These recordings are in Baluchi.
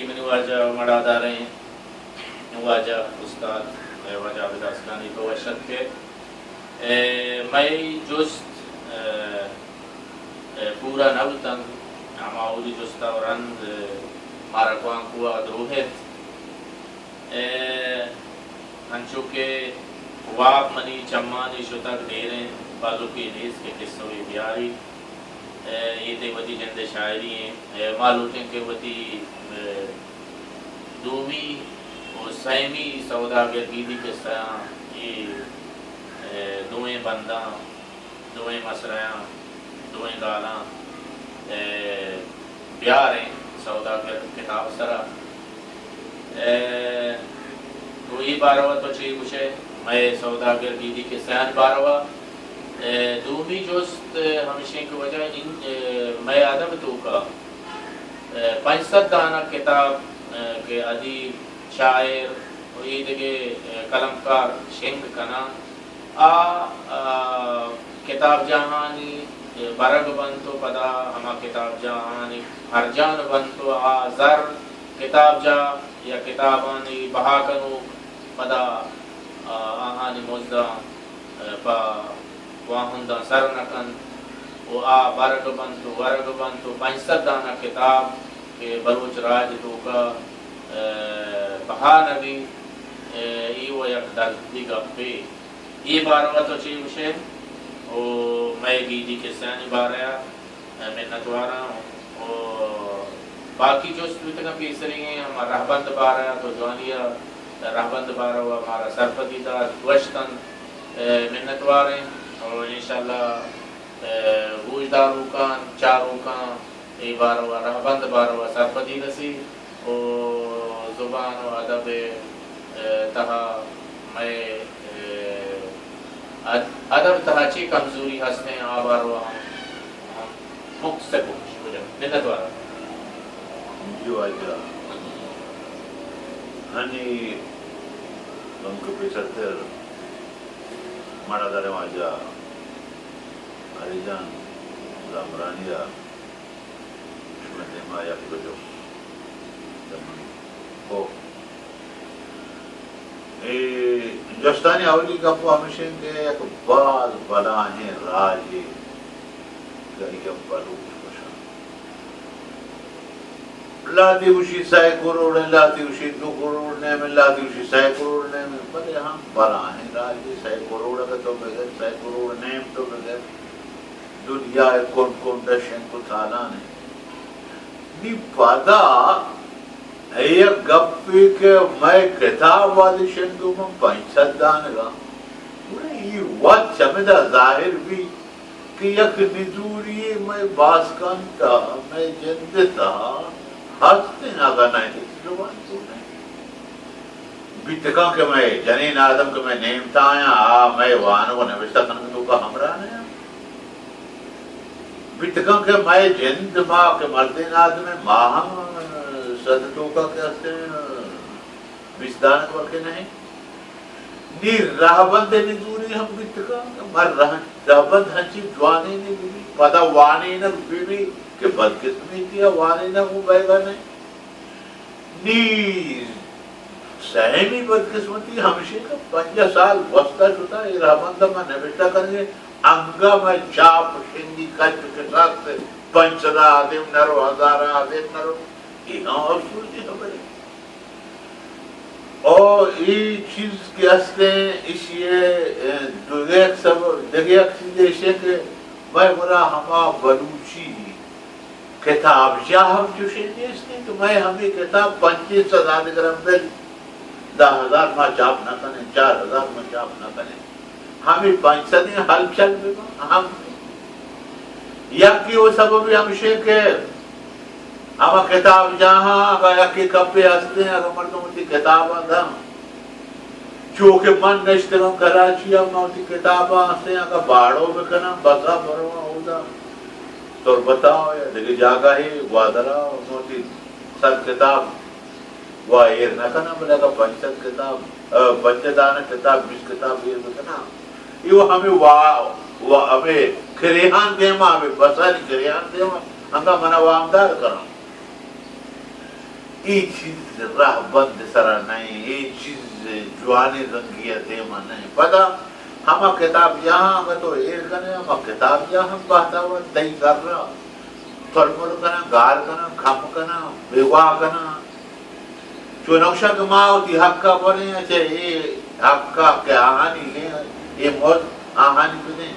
منی واجہ مڑاداریں واجہ استاد، اے، واجہ عابد آسکانی تو وش اتکے۔ اے، مئے جست، اے، اے، پورا نہ بوتنت، ہما اولی جستا و رند، اے، مارا کوانکوا دروہیت۔ اے، انچو کہ واب منی چمانی شتگ، دیریں بلکے نیست کہ قصہ وی بیاری۔ اے، اے تئی وتی جند ءِ شاعری ایں۔ اے، ما لوٹیں کہ وتی، اے، دومی و سیمی سوداگر گیدی قصہ آں، اے، اے، دوئیں بنداں، دوئیں مسرحاں، دوئیں گالاں، اے، بیاریں سوداگر کتاب سرا۔ اے، تو اے باروا تو چے گوشئے؟ مئے سوداگر گیدی قصہانی باروا۔ اے، دومی جست ہمشیں کہ واجہ ان، اے، مئے ادب توکا، اے، پنچ سد دانہ کتاب، اے، کہ ادیب، شاعر و اے دگہ، اے، قلمکار شنگ کناں۔ آ، آ، کتابجاہانی برگ بنت و پدا ہما کتابجاہانی ہرجان بنت و آ زر کتابجاہ یا کتابانی بہا کنوک پدا، آ، آہانی مزداں، آ، پہ واہنداں سر نہ کنت و آ برگ بنت و ورگ بنت و پنچ سد دانہ کتاب کہ بلوچ راج توکا، آ، بہا نہ بیت، آ، اے و یک دردی گپے۔ اے باروا تو چے گوشئے؟ او مئے گیدی قصہانی باریا منتواراں۔ او باقی جست بوتگاں پیسریگیں، ہما رہبند باریا تو جوانیا رہبند باروا مارا سرپدی دات، گوشت انت، منتواریں۔ او انشاءاللہ گوشداروکاں، چاروکاں اے باروا، رہبند باروا سرپدی رسی۔ و زبان و ادب ء، ء، تہا مئے، ء، اد-، ادب تہا چی کمزوری ہستیں، آ باروا ہم، ہم مختصر بگوش، بجا۔ منت وارا۔ جی واجہ، ہنی ہم کہ پیسرتر مڑاداریں واجہ علی جان زامرانی ء شمئے دیما یک دو جست من کو۔ اے جستانی اولی گپ ہمیش انت کہ یک باز بلاہیں راجے کہ آئی ء بلوچ گوشاں۔ لہتے گوشی سئے کروڑ انت، لہتے گوشی دو کروڑ نیم انت، لہتے گوشی سئے کروڑ نیم انت، بلے ہم بلاہیں راجے، سئے کروڑ اگہ تو بگر، سئے کروڑ نیم تو بگر، دنیا ء کنڈ کنڈ ء شنگ و تالان انت۔ نی پدا اے یک گپے کہ مئے کتاب وہدے شنگ و من پنچ سد دانگاں، گڑا اے وت چمدا ظاہر بیت کہ یک نزوری مئے باسکانی تہا، مئے جند ء تہا ہست انت، اگاں نہ ہچ زبان تو نہ انت۔ بیت کنت کہ مئے جنین آدم کہ مئے نیم تہا انت، آ مئے وانگ و نبشتہ کنگ توکا ہمراہ نہ انت۔ بیت کنت کہ مئے جند ما کہ مردین آدم انت، ما ہم سد توکا کہ ہستیں، بیست دانگ بلکہ نہ انت۔ نی رہبند ء نزوری ہم بیت کنت، مر رہ-، رہبند ہنچیں جوانینے بہ بیت، پدا وانینگ بہ بیت کہ بدقسمتی ء وانینگ اوں بئیگا نہ انت۔ نی سیمی بدقسمتی ہمشی کہ پنجاہ سال گوستہ شتہ، اے رہبند ء ما نبشتہ کنگے، انگہ مئے چاپ شنگی کچ و کساس پنچ سد ء آدیم نرو، ہزار ء آدیم نرو، اے ہم افسوزی خبرے۔ او اے چیز کہ ہستیں، ایشی ء دگہ یک سبب، دگہ یک چیز ایش انت کہ مئے گورا ہما بلوچی کتابجاہ ہم چوشیں نیست انت کہ مئے ہمے کتاب پنچ سد آدگر ہم بل، دہ ہزار ما چاپ نہ کنیں، چار ہزار ما چاپ نہ کنیں۔ ہمے پنچ سدیں ہلچل بہ باں، ہم یکے و سببے ہمشیں کہ ہما کتابجاہاں اگاں یکے کپے ہستیں، اگاں مردم وتی کتاباں داں، چو کہ من نشتگاں کراچی ء، من وتی کتاباں ہستیں، اگاں باڑو بکناں، بسا برواں اودا تربتا یا دگہ جاگہے گوادرا، من وتی سد کتاب وا ایر نہ کناں، بلے اگاں پنچ سد کتاب، ء، پنچ دانہ کتاب، بیست کتاب ایر بکناں، اے و ہمے وا-، وا-، ہمے کریہان دیما، ہمے بسانی کریہان دیما، انگا منا وامدار کناں۔ اے چیز رہبند سرا نہ ایں، اے چیز جوانیں رنگی ء دیما نہ ایں۔ پدا ہما کتاب جاہاں اگاں تو ایر کنے، ہما کتاب جاہاں بہتاور تئی زر ء تلمل کناں، گار کناں، کم کناں، بیگواہ کناں۔ چو نوشا کہ ما وتی حق ء بریں، چہ اے حق ء کہ آہانی لیں، اے مد آہانی بدیں۔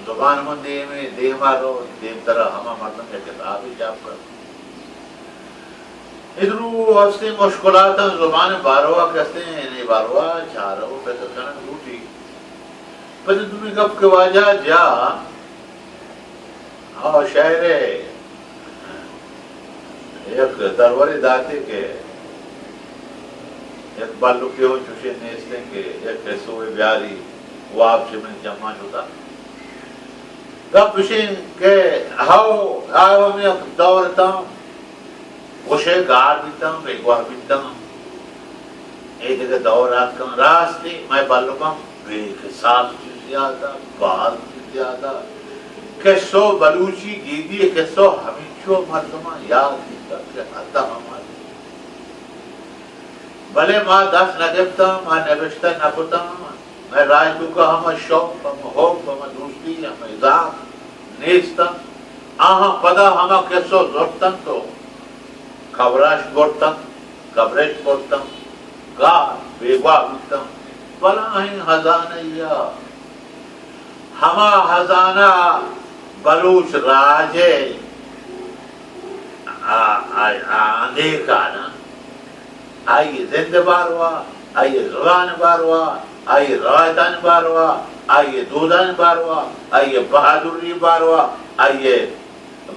زبان من دیم ء، دیم ء رو، دیم ترا ہما مردم یک کتابے چاپ کن۔ ادرو ہستیں مشکلاتاں زبان باروا کہ ہستیں، یعنی باروا چارو فکر کنگ لوٹی۔ پد دومی گپ کہ واجہ جا ہاں، شاعر ء یک درورے داتے کہ یک بلکے ہوں چوشیں نیستیں کہ یک حصو بیاری واب چہ من جمع شتا۔ گپ اشیں کہ ہاؤ، آ ہم یک دور تاں، گوشے گار بیتاں، بیگواہ بیتاں۔ اے دگہ دور آتکاں، راستی مئے بلکاں بے حساب چیز یاد آ، باز چیز یاد آ۔ کسو بلوچی گیدی کسو ہمینچو مردماں یاد بیتگ کہ حتی ہماری۔ بلے ما دست نہ گپتاں، ما نبشتہ نہ کتاں۔ مئے راج توکا ہما شوق، ہما حب، ہما دوستی، ہما عزاق نیست انت۔ آہاں پدا ہما کسو زرت انت و قبراش برت انت، قبرش برت انت، گار بیگواہ بیت انت۔ بلاہیں ہزانہ یا ہما ہزانہ بلوچ راج ء آ، آ، آ، اندیکان انت۔ آئی ء زند ء باروا، آئی ء زبان ء باروا، آئی ء روایتانی باروا، آئی ء دودانی باروا، آئی ء بہادری ء باروا، آئی ء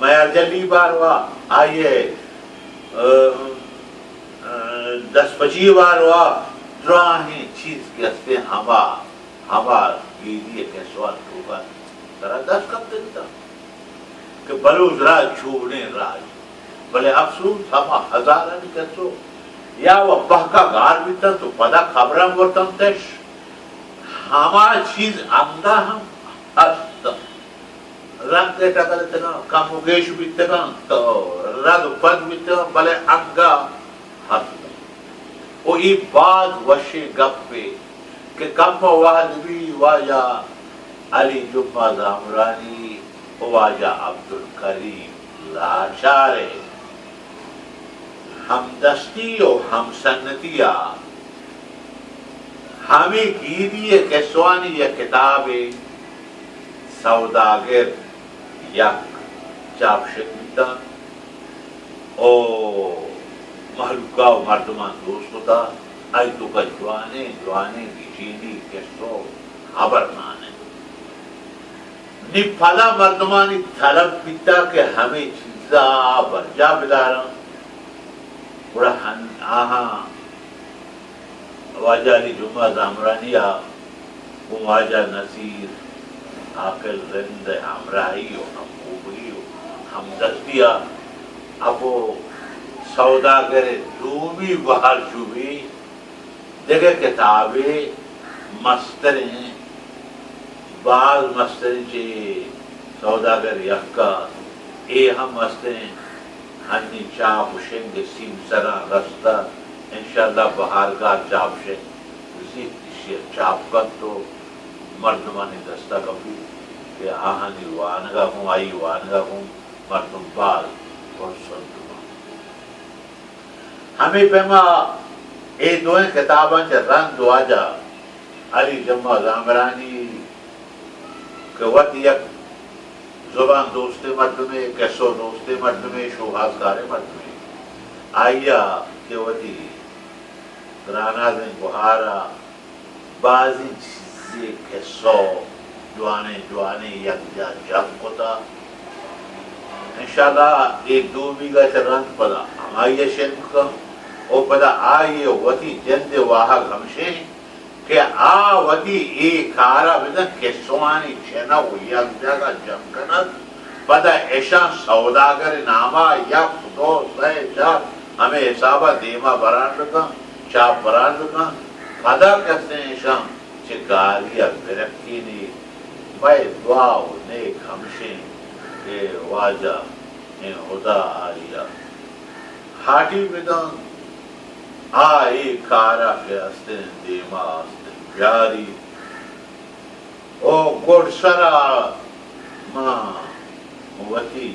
میارجلی ء باروا، آئی ء، ء، ء، دستپچی ء باروا، دراہیں چیز کہ ہستیں ہما، ہما گیدی ء کسوان توکا ترا دست کپتگ اتاں۔ کہ بلوچ راج چوڑیں راج، بلے افسوس ہما ہزارانی کسو یا و پہکا گار بیتنت و پدا قبراں برتنتش، ہما چیز انگا ہم ہست۔ رنگ ء ٹگل اتگاں، کم و گیش بیتگاں، تو رد و پد بیتگاں، بلے انگا ہست۔ و اے باز وشیں گپے کہ کمو وہد بی واجہ علی جمعہ زامرانی و واجہ عبدالکریم لاچار ء ہمدستی و ہمسنتی ء ہمے گیدی ء کسوانی یک کتابے سوداگر یک چاپ شنگ بیتگ و مہلوکا و مردمان دوست کتگ۔ آئی توکا جوانیں جوانیں گچینی کسو ہبر مان انت۔ نی پدا مردمانی طلب بیتگ کہ ہمے چیزا برجاہ بداراں، گڑا ہن-، آہاں واجہ علی جمعہ زامرانی ء گوں واجہ نصیر عاقل رند ء ہمراہی و ہمکوپگی و ہمدستی ء ابو سوداگر ء دومی بہر چوبی دگہ کتابے مستریں، باز مستریں چہ سوداگر یکا، اے ہم مستریں ہنی چاپ و شنگ سیمسراں رستہ، انشاءاللہ بہارگاہ چاپ شنگ زیت ایشی ء چاپ کنت و مردمانی دستا کپیت کہ آہانی وانگا گوں، آئی وانگا گوں مردم باز پرسنت بنت۔ ہمے پیما اے دوئیں کتاباں چہ رند واجہ علی جمعہ زامرانی کہ وت یک زبان دوستیں مردمے، کسو دوستیں مردمے، شوہازکاریں مردمے، آئی ء کہ وتی گرانازیں گہار ء بازیں چیزے کسو جوانیں جوانیں یکجا جم کتا۔ انشاءاللہ اے دومیگا چہ رند پدا ہمائی ء شنگ کن و پدا آئی ء وتی جند ء واہگ ہمشیں کہ آ وتی اے کار ء بزاں کسوانی چنگ و یک جاگہ جم کنت، پدا اشاں سوداگر ء نام ء یک دو سئے چار ہمے حساب ء دیم ء بران بکن، چاپ بران بکن، پدا کسیں اشاں چہ گاری ء برکینی۔ مئے دعا و نیک ہمشیں کہ واجہ ایں ہدا آئی ء ہاٹی بدنت، آ اے کارا کہ استیں دیما استیں بیاری۔ او گڈسرا ما وتی،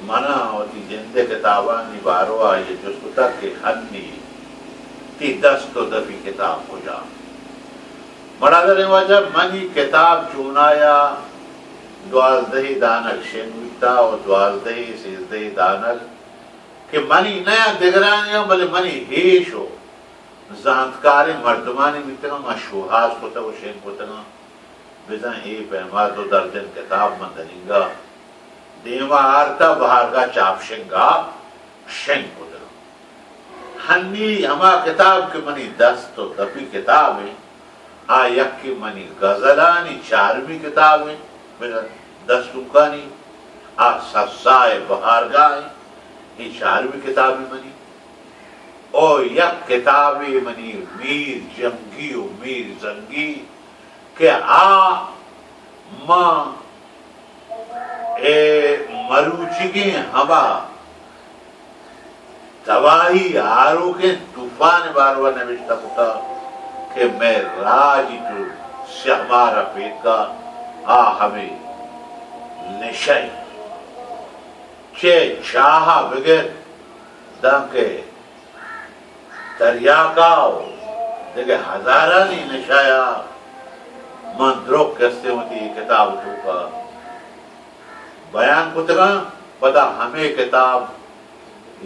منا وتی جندے کتابانی باروا یہ جست کتگ کہ ہنی تی دست و دپی کتاب کجا؟ مڑادریں واجہ، منی کتاب چونایا دوازدہ دانگ شنگ بیتا و دوازدہ سیزدہ دانگ کہ منی نہ، دگرانی ہم، بلے منی ہیش و زانتکاریں مردمانی بیتگاں، ما شوہاز کتگ و شنگ کتگاں۔ بزاں اے پیما دو درجن کتاب من دنینگا دیما آرتا، بہارگاہ چاپ شنگا شنگ کتگاں۔ ہنی ہما کتاب کہ منی دست و دپی کتاب انت، آ یکے منی غزلانی چارمی کتاب انت، بزاں دستونکانی، آ سزائے بہارگاہ انت، اے چارمی کتابے منی۔ او یک کتابے منی میر جنگی و میر زنگی کہ آ ما اے مروچیگیں ہما تباہی آروکیں طوفان باروا نوشتہ کتا کہ مئے راجی تو سیاہ مارا پیکا آ ہمے نشہ انت۔ چہ چاہا بگر دانکہ تریاکا و دگہ ہزارانی نشایا من درک کستیں وتی کتاب توکا بیان کتگاں۔ پدا ہمے کتاب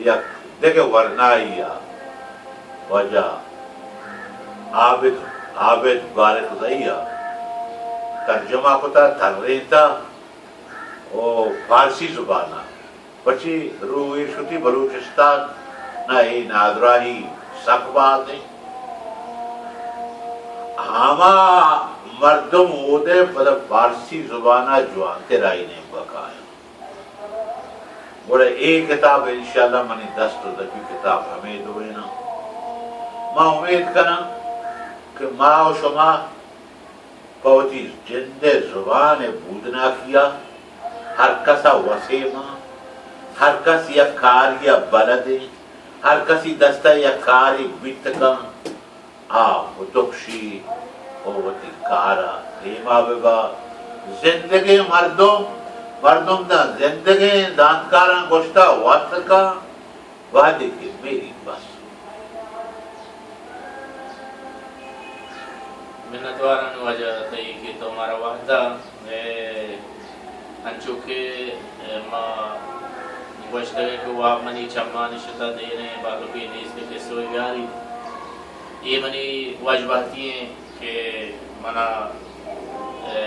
یک دگہ ورنائی ء واجہ عابد، عابد بارکزئی ء ترجمہ کتا، ترینتا و فارسی زبان ء پچی روئے شتی بلوچستان نا اے نادراہی سک باز انت۔ ہما مردم اودے پدا فارسی زبان ء جوانتر آئی نیمگا کایاں۔ گڑا اے کتاب انشاءاللہ منی دست و دپی کتاب ہمے دوئیناں۔ ما امید کناں کہ ما و شما پہ وتی جند ء زبان ء بودناکی ء ہر کس ء وسیم آں، ہر کس یک کاری ء بلد انت، ہر کسی دست ء یک کارے بیت کنت، آ بتکشی و وتی کار ء دیما ببا۔ زندگیں مردم، مردم داں زندگیں زانتکاراں گوشتہ وت کن، وہدے کہ میری بس۔ منتواران واجہ تئی کہ تو مارا وہدا، اے، انچو کہ، اے، ما گوشتگ کہ واب منی چمانی شتا دینے، بالکے نیست کہ قصو یاری۔ اے منی وجبہتی ہیں۔ کہ منا، اے،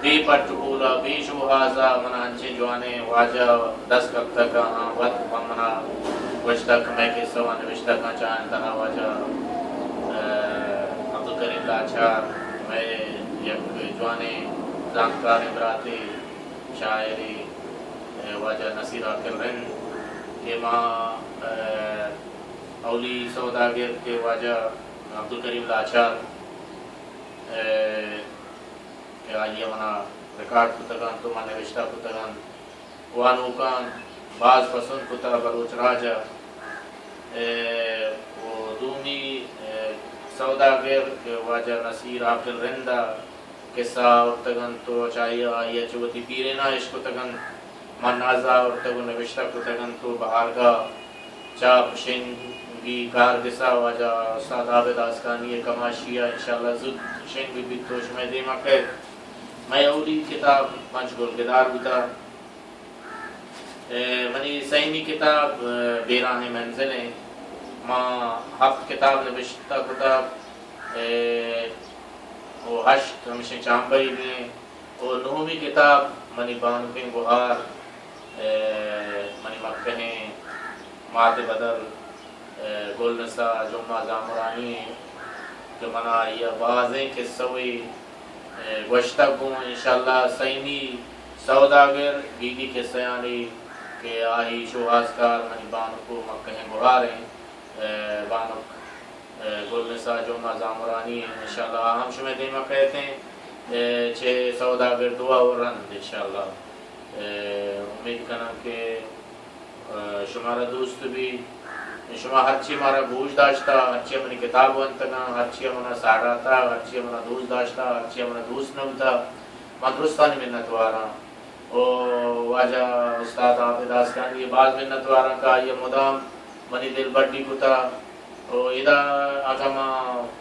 بے پٹ پولا، بے شوہازا منا انچیں جوانیں واجہ دست کپتگ آں، وت منا گوشتگ کہ مئے قصہ ء نوشتہ کن چاہیں تہا واجہ، اے، عبدالکریم لاچار، مئے یک جوانیں زانتکاریں براتے، شاعرے، اے، واجہ نصیر عاقل رند کہ ما، اے، اولی سوداگر کہ واجہ عبدالکریم لاچار، اے، کہ آئی ء منا ریکارڈ کتگ انت و من نوشتہ کتگ انت۔ وانوکاں باز پسند کتہ بلوچ راج ء۔ اے، و دومی، اے، سوداگر کہ واجہ نصیر عاقل رند ء قصہ آورتگ انت و چہ آئی ء، آئی ء چہ وتی پیرین ء اشکتگ انت۔ من نازا آورتگ و نبشتہ کتگ انت و بہارگاہ چاپ شنگی کارگسا واجہ استاد عابد آسکانی ء کماشی ء انشاءاللہ زوت شنگ بہ بیت و شمئے دیما کئیت۔ مئے اولی کتاب پنچ گل گدار بوتہ۔ اے، منی سئیمی کتاب، اے، بیراہیں منزل انت۔ ما ہپت کتاب نبشتہ کتگ، اے، و ہشت ہمشیں چامبئی بی انت۔ و نہمی کتاب منی بانکیں گہار، اے، منی مکہیں مات بدل، اے، گل نسا جمعہ زامرانی انت کہ منا آئی ء بازیں قصہ وی، اے، گوشتگ گوں۔ انشاءاللہ سئیمی سوداگر بی بی قصہانی کہ آئی شوہازکار منی بانک و مکہیں گہار انت۔ اے، بانک، اے، گل نسا جمعہ زامرانی انشاءاللہ آ ہم شمئے دیما کئیت انت، اے، چہ سوداگر دعا و رند انشاءاللہ۔ اے، امید کناں کہ شمارا دوست بی، شما ہرچی مارا گوش داشتا، ہرچی منی کتاب ونتگاں، ہرچی منا ساڑاتا، ہرچی منا دوست داشتا، ہرچی منا دوست نبوتا، من درستانی منتواراں۔ او واجہ استاد عابد آسکانی باز منتواراں کہ آئی مدام منی دل بڈی کتا۔ او ادا اگاں ما،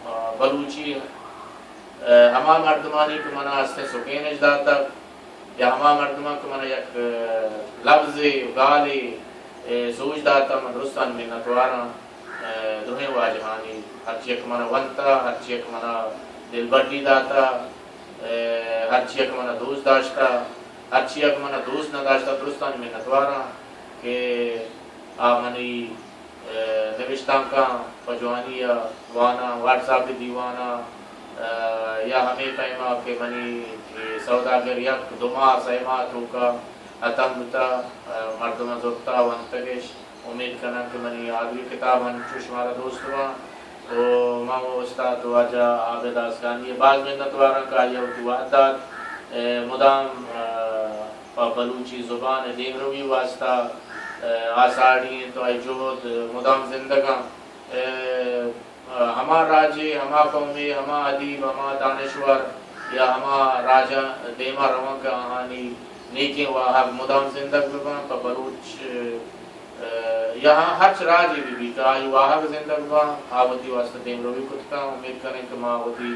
آ، بلوچی، آ، ہما مردمانی کہ منا استیں سکینش داتگ، یا ہما مردماں کہ منا یک، آ، لبزے و گالے، آ، سوج داتا، من درستانی منتواراں، آ، درہیں واجہانی، ہرچی یک منا ونتا، ہرچی یک منا دلبڈی داتا، آ، ہرچی یک منا دوست داشتا، ہرچی یک منا دوست نہ داشتا، درستانی منتواراں کہ آ منی نبشتانکاں پہ جوانی ءَ واناں، واٹس ایپ دیواناں، آ، یا ہمے پیم ءَ کہ منی اے سوداگر یک دو ماہ، سئے ماہ توک ءَ اتم بوتا، آ، مردماں زرتا ونتگش۔ امید کناں کہ منی آ دوئی کتاب انچو شمارا دوست باں۔ تو ما و استاد واجہ عابد آسکانی ءِ باز منت واراں کہ آئی ءَ وتی وھد دات، آ، مدام، آ، پہ بلوچی زبان ءِ دیمروی واسطہ، آ، آ ساڑی انت و آئی جہد مدام زندگ انت۔ آ، ہما راجے، ہما قومے، ہما ادیب، ہما دانشور یا ہما راجاں دیما رواں کہ آہانی نیکیں واہگ مدام زندگ بہ باں، پہ بلوچ، آ، یا ہرچ راجے بہ بیت، آئی واہگ زندگ باں، آ وتی واسطہ دیمروی کت کن۔ امید کنیں کہ ما وتی،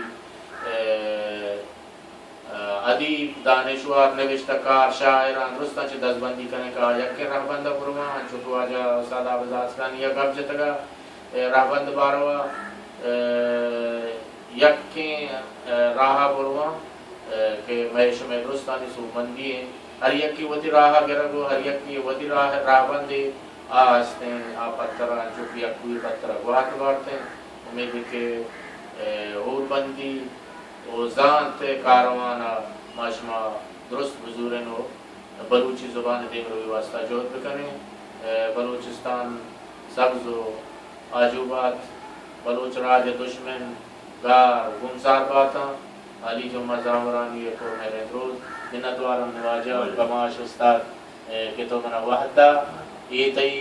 آ، ادیب، دانشور، نبشتہ کار، شاعراں درستاں چہ دزبندی کنیں کہ آ یکیں رہبند ءَ برواں، انچو کہ واجہ استاد عابد آسکانی ءَ گپ جتگ ءَ، اے رہبند باروا، اے یکیں، اے راہ ءَ برواں، اے کہ مئے شمئے درستانی سوبمندی ایں۔ ہر یکے وتی راہ ءَ گرگ و ہر یکے وتی راہ، رہبندے آ ہستیں، آ پتر ءَ انچو کہ یکوئی پتر ءَ گوات بارتیں۔ امید کہ، اے، ہوربندی و زانت ءِ کاروان ءَ ما شما درست بزوریں و بلوچی زبان ءِ دیمروی واسطہ جہد بکنیں۔ اے، بلوچستان سبز و آجو بات، بلوچ راج ءِ دشمن گار و گمسار باتاں۔ علی جمعہ زامرانی ءِ پر مہریں درود۔ منتوارم واجہ کماش استاد، اے، کہ تو منا وھد دا۔ اے تئی،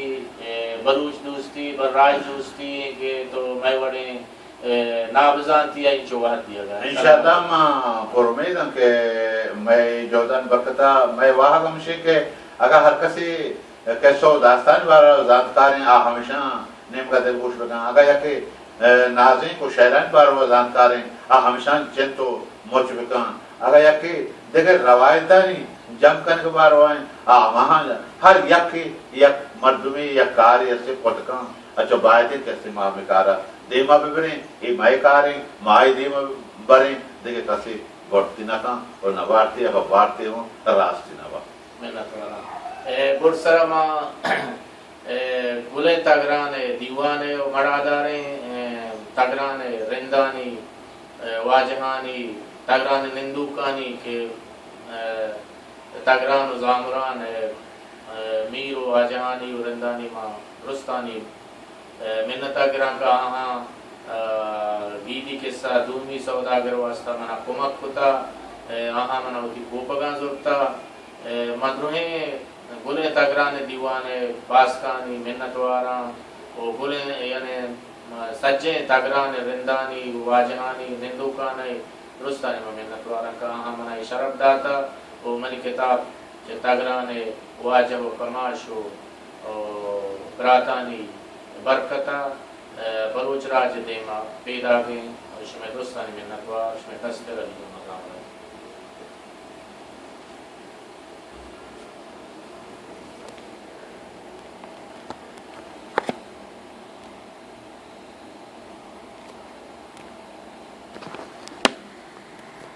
اے، بلوچ دوستی، بل راج دوستی ایں کہ تو مئے وڑیں، اے، نابزانتی ءَ انچو وھد دیگ ءَ۔ انشاءاللہ ما پر امید آں کہ مئے جہدانی برکت ءَ مئے واہگ ہمشی کہ اگاں ہر کسی قصہ و داستانی بارہ ءَ زانتکاریں، آ ہمشاں نیمگ ءَ دلگوش بکن۔ اگاں یکے، اے، نازینک و شئیرانی بارہ ءَ زانتکاریں، آ ہمشاں چنت و مچ بکن۔ اگاں یکے دگہ روایتانی جم کنگ باروا ایں، آ ہماہاں ہر یکے یک مردمے یک کارے استے کت کن۔ اچھا، باید ایں کہ استے ما ہمے کارا دیما ببریں، اے مئے کاریں، ما اے دیما بریں، دگہ کسے بڑتی نہ کن و نہ بارتی، اگاں بارتی ہوں، راستی نہ با۔ منت وارا۔ اے، گڈسرا ما، اے، گلیں تگران ءِ دیوان ءِ و مڑاداریں، اے، تگران ءِ رندانی، اے، واجہانی، تگران ءِ نندوکانی کہ، اے، تگران و زامران ءِ، اے، میر و واجہانی و رندانی ما درستانی، اے، منت ءَ گراں کہ آہاں، اے، گیدی کسہ دومی سوداگر واسطہ منا کمک کتا، اے، آہاں منا وتی کوپگاں زرتا۔ اے، ما درہیں گلیں تگران ءِ دیوان ءِ باسکانی منتواراں و گلیں، یعنی، سجیں تگران ءِ رندانی، واجہانی، نندوکانی درستانی ما منتواراں کہ آہاں منا اے شرپ داتا و منی کتاب چہ تگران ءِ واجہ و کماش و، و براتانی برکت ءَ، اے، بلوچ راج ءِ دیما پیداگیں۔ شمئے درستانی منتوار، شمئے کستر علی محمد رامبر۔